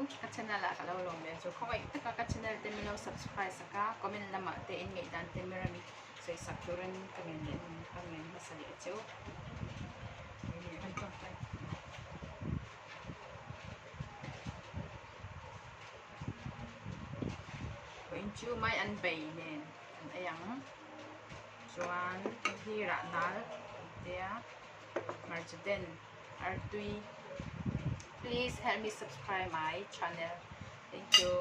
Ka channel ah ka lo lawm ve chu khawngaih taka ka channel te min lo subscribe sak a comment lamah te in ngaih dan te mi rawn sawi sak turin ka ngen leh ka ngen hmasa leh a cheu. Vawiin chu mai an bei nen kan ei ang chuan hei hi rah nal an tia hmarcha den artui please help me subscribe my channel thank you.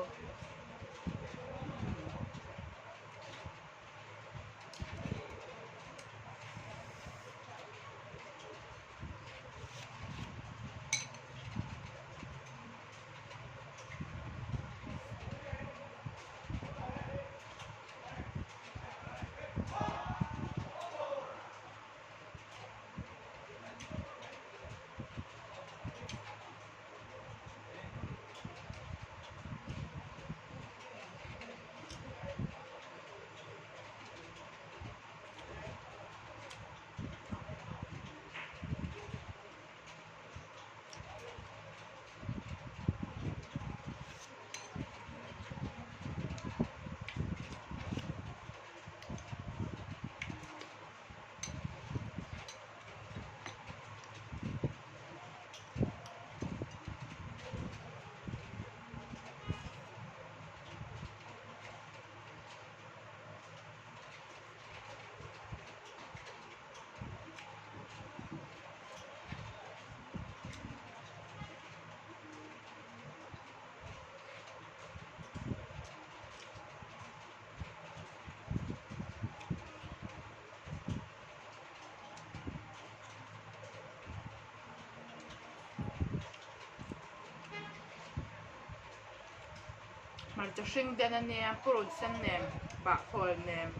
Hmarcha hring den a nia purun sen nen bahkhawl nen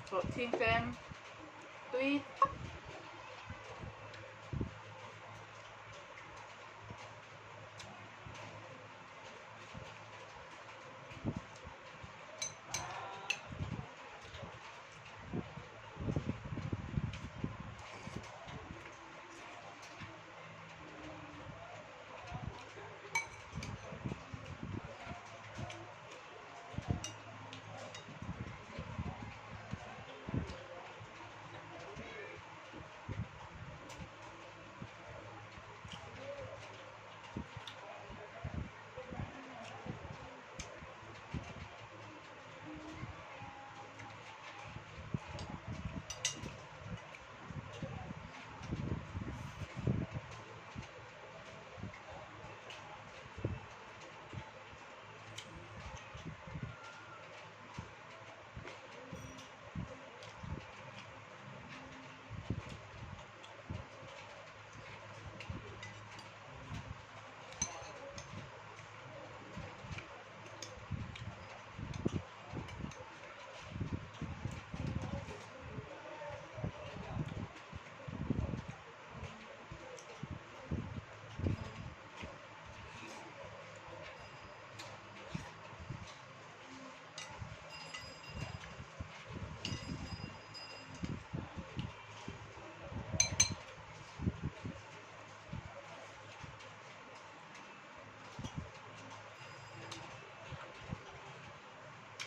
sawhthing tlem tui tak.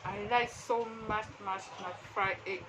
I like so much much much fried egg.